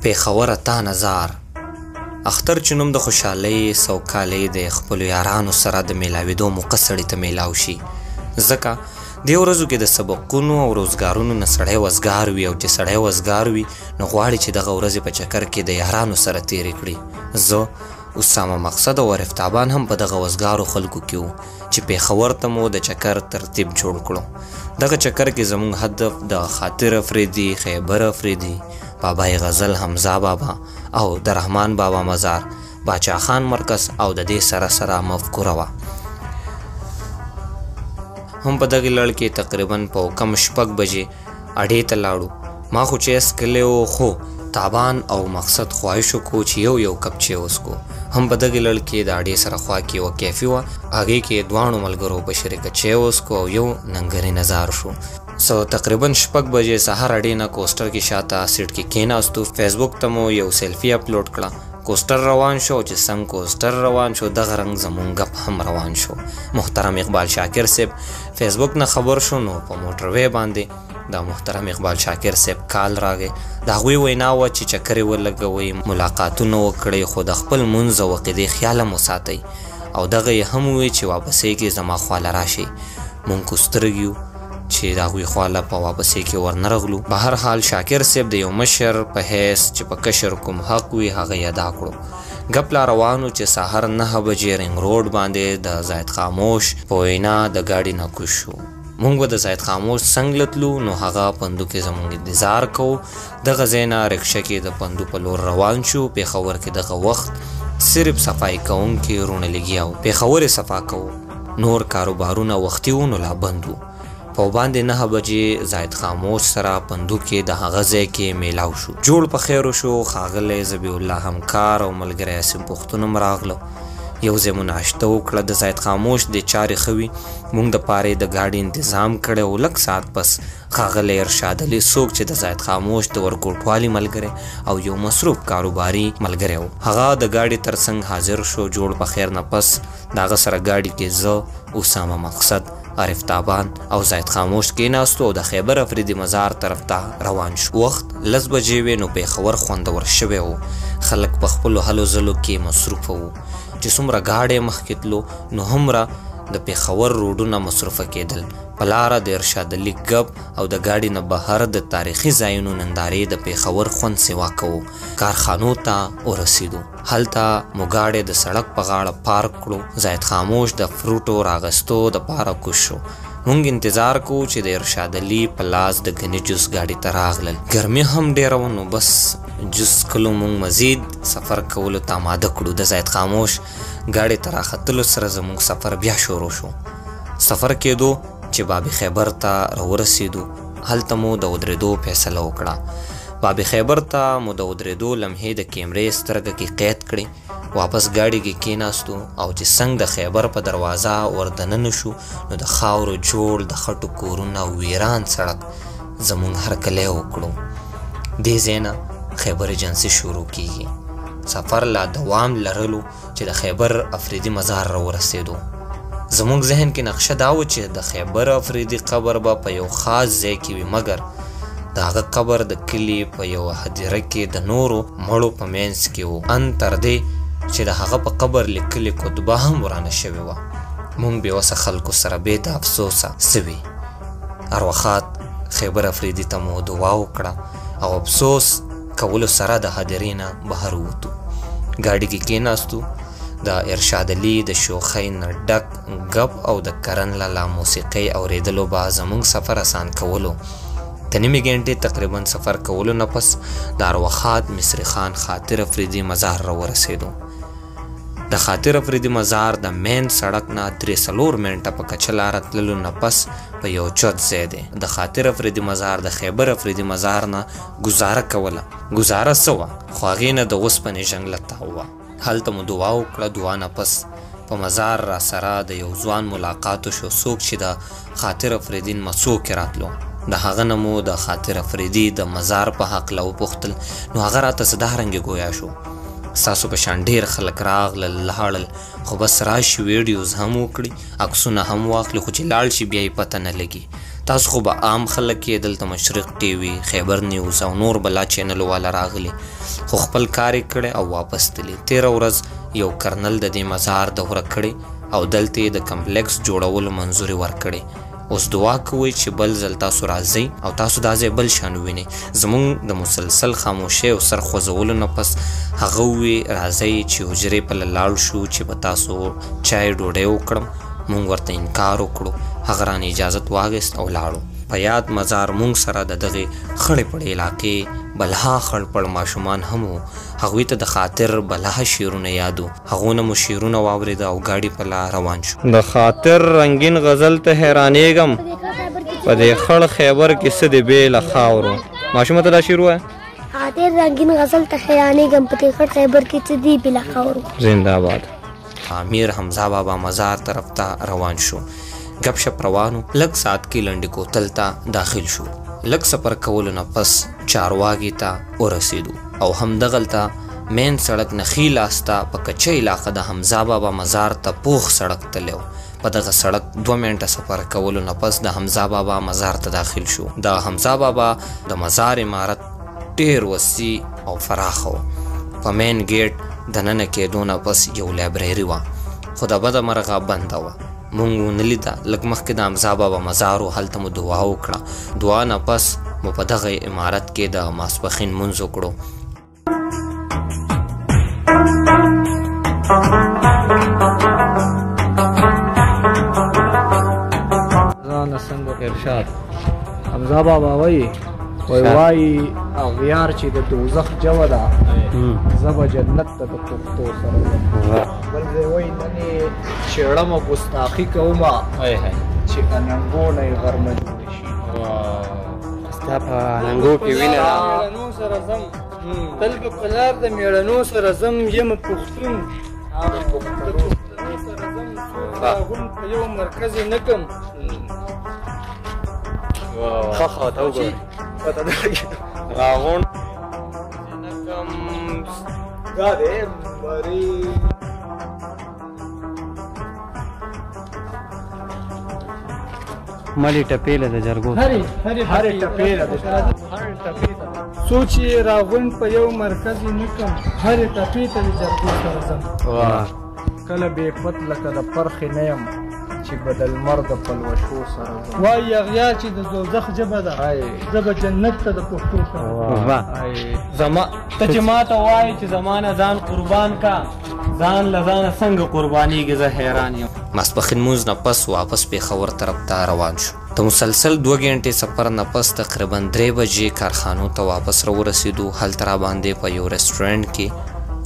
پېښوره تا نه ځار. اختر چې نوم د خوشحالۍ سوکالۍ د خپلو یارانو سره د میلاوېدو موقع سړي ته میلاو شي، ځکه دې ورځو کې د سبقونو او روزګارونو نه سړی وزګار وي، او چې سړی وزګار وي نو غواړي چې دغه ورځې په چکر کې د یارانو سره تېرې کړي. زه، اسامه مقصد او عارف تابان هم په دغه وزګارو خلکو کې وو چې پېښور ته مو د چکر ترتیب جوړ کړو. دغه چکر کې زموږ هدف د خاطر افریدي، خیبر افریدي، بابای غزل حمزه بابا او د رحمان بابا مزار، باچا خان مرکز او د دې سره سره مفکوره وه. هم په دغې لړ کې تقریبا په کم 6 بجې اډې ته لاړو. ما خو چای څکلی و، خو تابان او مقصد خواهش وکړو چې یو یو کپ چای وڅکو. هم په دغې لړ کې د اډې سره خوا کې یوه کیفي وه، هغې کې دواړو ملګرو په شریکه چای وڅکو او یو ننګري نظار شو. سو تقریبا 6 بجې سهار اډې نه کوسټر کې شاته سیټ کې کېناستو. فیسبوک ته مو یو سیلفي اپلوډ کړه. کوسټر روان شو، چې څنګه کوسټر روان شو دغه رنګ زمونږ ګپ هم روان شو. محترم اقبال شاکر صاحب فیسبوک نه خبر شو، نو په موټروی باندې د محترم اقبال شاکر صاحب کال راغی. د هغوی وینا وه چې چکرې ولګوئ، ملاقاتونه وکړئ، خو د خپل مونځ او عقیدې خیال هم وساتئ، او دغه یې هم وویل چې واپسۍ کې زما خواله راشئ. مونږ کوسترګ یو چې د هغوی خواله په واپسۍ کې ورنه رغلو. بهرحال شاکر صاحب د یو مشر په حیث چې په کشر کوم حق وي هغه یې ادا کړو. ګپ لا روان و چې سهار 9 بجې رینګ روډ باندې د زاهد خاموش په وینا د ګاډي نه کوز شو. مونږ به د زاهد خاموش څنګ له تلو، نو هغه پندو کې زمونږ انتظار کوو. دغه ځای نه رکشه کې د پندو په لور روان شو. پېښور کې دغه وخت صرف صفای کوونکي روڼه لګیا وو، پېښور یې صفا کوو، نور کاروبارونه وختي وو نو لا بند وو. په باندې 9 بجې زاهد خاموش سره پندو کې د هغه ځای کې میلاو شو. جوړ په خیر شو. ښاغلی ذبیح الله همکار او ملګری عاصم پښتون هم راغله. یو ځای مو ناشته وکړه. د زاهد خاموش د چارې ښه وي، مونږ د پارې د ګاډي انتظام کړی و. لږ ساعت پس ښاغلی ارشاد علي، څوک چې د زاهد خاموش د ورکوټوالي ملګری او یو مصروف کاروباري ملګری و، هغه د ګاډي ترڅنګ حاضر شو. جوړ په خیر نه پس د هغه سره ګاډي کې زه، اسامه مقصد، عارف تابان او زاهد خاموش کېناستو او د خیبر افریدي مزار طرف ته روان شو. وخت 10 بجې وې، نو پېښور خوندور شوی و. خلک په خپلو هلو ځلو کې مصروفه وو. چې څومره ګاډی مخکې تلو نو هومره د پېښور روډونه مصروفه کېدل. په لاره د ارشاد علي ګپ او د ګاډي نه بهر د تاریخي ځایونو نندارې د پېښور خوند سوا کوو. کارخانو ته ورسېدو. هلته مو ګاډی د سړک په غاړه پارک کړو. زاهد خاموش د فروټو راغستو دپاره کوز شو. مونږ انتظار کوو چې د ارشاد علي په لاس د ګني جوس ګاډي ته راغلل. ګرمي هم ډېره وه، نو بس جوس څکلو مونږ مزید سفر کولو ته آماده کړو. د زاهد خاموش ګاډي ته راختلو سره زموږ سفر بیا شروع شو. سفر کېدو چې باب خیبر ته راورسېدو. هلته مو د ودرېدو فیصله وکړه. باب خیبر ته مو د ودرېدو لمحې د کیمرې سترګه کې قید کړې. واپس ګاډي کې کېناستو او چې څنګه د خیبر په دروازه ور دننه شو نو د خاورو جوړ د خټو کورونه او ویران سړک زموږ هرکلی وکړو. دې ځای نه خیبر ایجنسي شروع کیږي. سفر لا دوام لرلو چې د خیبر افریدي مزار راورسېدو. زموږ ذهن کې نقشه دا وه چې د خیبر افریدي قبر به په یو خاص ځای کې وي، مګر د هغه قبر د کلي په یوه هدیره کې د نورو مړو په منځ کې و، ان تر دې چې د هغه په قبر لیکلې کتبه هم ورانه شوې وه. مونږ بې وسه خلکو سره بې د افسوسه څه وي. ارواښاد خیبر افریدي ته مو دعا وکړه او افسوس کولو سره د هدیرې نه بهر ووتو. ګاډي کې کېناستو. د ارشاد علي د شوخۍ نه ډک ګپ او د کرن لالا موسیقۍ اورېدلو به زموږ سفر اسان کولو. د نیمې ګنټې تقریبا سفر کولو نه پس د ارواښاد مصري خان خاطر افریدي مزار راورسېدو. د خاطر افریدي مزار د مین سړک نه 3-4 منټه په کچه لاره تللو نه پس په یو چت ځای دی. د خاطر افریدي مزار د خیبر افریدي مزار نه ګزاره کوله. ګزاره څه وه، خو هغې نه د اوسپنې جنګله تاو وه. هلته مو دعا وکړه. دعا نه پس په مزار را سره د یو ځوان ملاقات وشو، څوک چې د خاطر افریدي نمسو کې راتلو. د هغه نه مو د خاطر افریدي د مزار په هکله وپوښتل، نو هغه راته څه دا رنګې ګویا شو. ستاسو په شان ډېر خلک راغلل لاړل، خو بس راشي ویډیوز هم وکړي، عکسونه هم واخلي، خو چې لاړ شي بیا یې پته نه لګي. تاسو خو به عام خلک یې، دلته مشرق ټي وي، خیبر نیوز او نور بلا چینلو والا راغلي، خو خپل کار یې کړی او واپس تللي. تېره ورځ یو کرنل د دې مزار دوره کړې او دلته یې د کمپلیکس جوړولو منظوري ورکړې. اوس دعا کوئ چې بل ځل تاسو راځئ او تاسو دا ځای بل شان ووینئ. زمونږ د مسلسل خاموشۍ او سر خوځولو نه پس هغه ووی راځئ چې حجرې پله لاړ شو چې به تاسو چای ډوډۍ وکړم. مونږ ورته انکار وکړو، هغه رانه اجازت واخیست او لاړو. په یاد مزار مونږ سره د دغې خړې پړې علاقې بلها خړ پړ ماشومان هم وو. هغوی ته د خاطر بلها شعرونه یادو، هغو نه مو شعرونه واورېده او ګاډي په لار روان شو. د خاطر رنګین غزل ته حیرانېږم، په دې خړ خیبر کې څه دې بې له خاورو. ماشومه ته دا شعر ووایه. خاطر رنګین غزل ته حیرانېږم، په دې خړ خیبر کې څه دي بې له خاورو. زنده آباد. امیر حمزه بابا مزار طرف ته روان شو. ګپ شپ روانو، لږ ساعت کې لنډې کوتل ته داخل شو. لږ سفر کولو نه پس چارواګي ته ورسېدو او همدغلته مین سړک نه ښي لاس ته په کچه علاقه د حمزه بابا مزار ته پوخ سړک تللی و. په دغه سړک 2 منټه سفر کولو نه پس د حمزه بابا مزار ته داخل شو. د حمزه بابا د مزار عمارت ډېر وسیع او فراخه و. په مین ګیټ دننه کېدو نه پس یو لایبرېري وه، خو د بده مرغه بنده وه، مونږ ونه لیده. لږ مخکې د حمزه بابا مزار و، هلته مو دعا وکړه. دعا نه پس مو په دغه عمارت کې د ماسپښین لمونځ وکړو. ځانه څنګه ارشاد حمزه بابا وایي، وایي اغیار چې د دوزخ جوه ده، زه به جنت ته د پښتو سره ځم. بل ځای وایي نن یې چېړمه ګستاخي کومه چې اننګو نه یې غرمه جوړه شي. ستا په اننګو کې وینه ده. مېړنو سره ځم، تل به په لار د مېړنو سره ځم، یم پښتون د پښتنو سره ځم، څوک راغونډ په یو مرکز یې نه کم. ښه ښه ته وګوره، پته نه لګي راغونډ نه کم. دا دی مري ملي ټپې له د جرګو هرې هرې ټپې له هرې ټپې ته څو چې راغونډ په یو مرکز یې نه کم، هرې ټپې ته د جرګو سره ځم. کله بې پت لکه د پرخې نه یم چې به د لمر د پلوشو سره ځم. وایي اغیار چې د دوزخ ژبه ده، زه به جنت ته د پښتو سره ځم. زما ته چې ما ته وایې چې زما نه ځان قربان کا، ځان له ځانه څنګه قربانېږي، زه حیران یم. ماسپښین لمونځ نه پس واپس پېښور طرف ته روان شو. د مسلسل 2 ګنټې سفر نه پس تقریبا 3 بجې کارخانو ته واپس راورسېدو. هلته راباندې په یو رستورانټ کې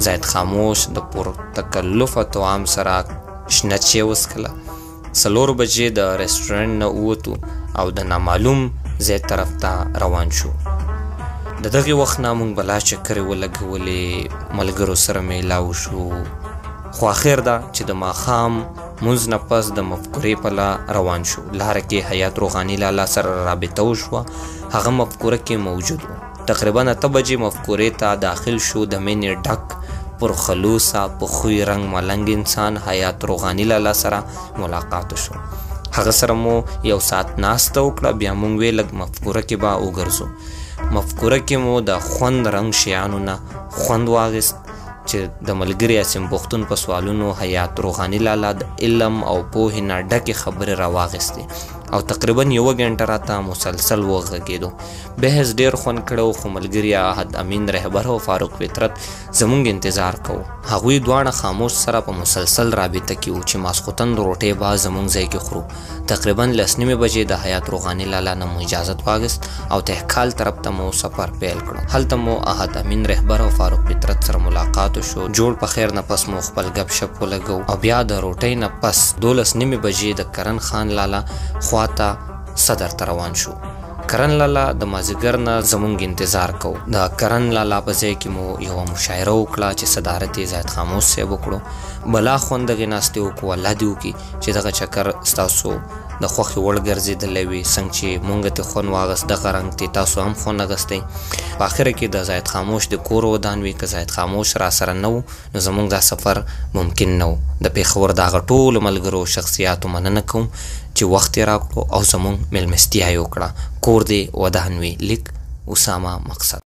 زاهد خاموش د پرتکلفه طعام سره شنه چای وڅښله. 4 بجې د رستورانټ نه ووتو او د نامعلوم ځای طرف ته روان شو. د دغې وخت نه موږ بلا چکرې ولګولې، ملګرو سره میلاو شو، خو اخر ده چې د ماښام مونځ نه پس د مفکورې په لار روان شو. لاره کې حیات روغاني لالا سره رابطه وشوه، هغه مفکوره کې موجود و. تقریبا 8 بجې مفکورې ته داخل شو. د مینې ډک پرخلوصه په خوی رنګ ملنګ انسان حیات روغاني لالا سره ملاقات وشو. هغه سره مو یو ساعت ناسته وکړه. بیا مونږ وی لږ مفکوره کې به وګرځو. مفکوره کې مو د خوند رنګ شیانو نه خوند واخیست چې د ملګري عاصم پښتون په سوالونو حیات روغاني لالا د علم او پوهې نه ډکې خبرې راواخیستې او تقریبا 1 ګنټه راته مسلسل وغږېدو. بحث ډېر خوند کړی و، خو ملګري احد امین رهبر او فاروق فطرت زمونږ انتظار کوو. هغوی دواړه خاموش سره په مسلسل رابطه کې وو چې ماسخوتن روټۍ به زمونږ ځای کې خورو. تقریبا 10:30 بجې د حیات روغاني لالا نه مو اجازت واخیست او تهکال طرف ته مو سفر پیل کړو. هلته مو احد امین رهبر او فاروق فطرت سره ملاقات وشو. جوړ په خیر نه پس مو خپل ګپ شپ ولګو او بیا د روټۍ نه پس 12:30 بجې د کرن خان لالا خواته صدر ته روان شو. کرن لالا د مازیګر نه زمونږ انتظار کوو. د کرن لالا په ځای کې مو یوه مشاعره وکړه چې صدارت یې زاهد خاموش صاحب وکړو. بلا خوند دغې ناستې وکړو. الله دې وکړي چې دغه چکر ستاسو د خوښې وړ ګرځېدلی وي. څنګه چې مونږ ترې خوند واغست دغه رنګ ترې تاسو هم خوند اخیستی. په اخره کې د زاهد خاموش د کور ودان وي. که زاهد خاموش راسره نه و نو زمونږ دا سفر ممکن نه و. د پېښور د هغه ټولو ملګرو او شخصیاتو مننه کوم چې وخت یې راکړو او زمونږ مېلمستیا یې وکړه. کور دې ودان وي. لیک، اسامه مقصد.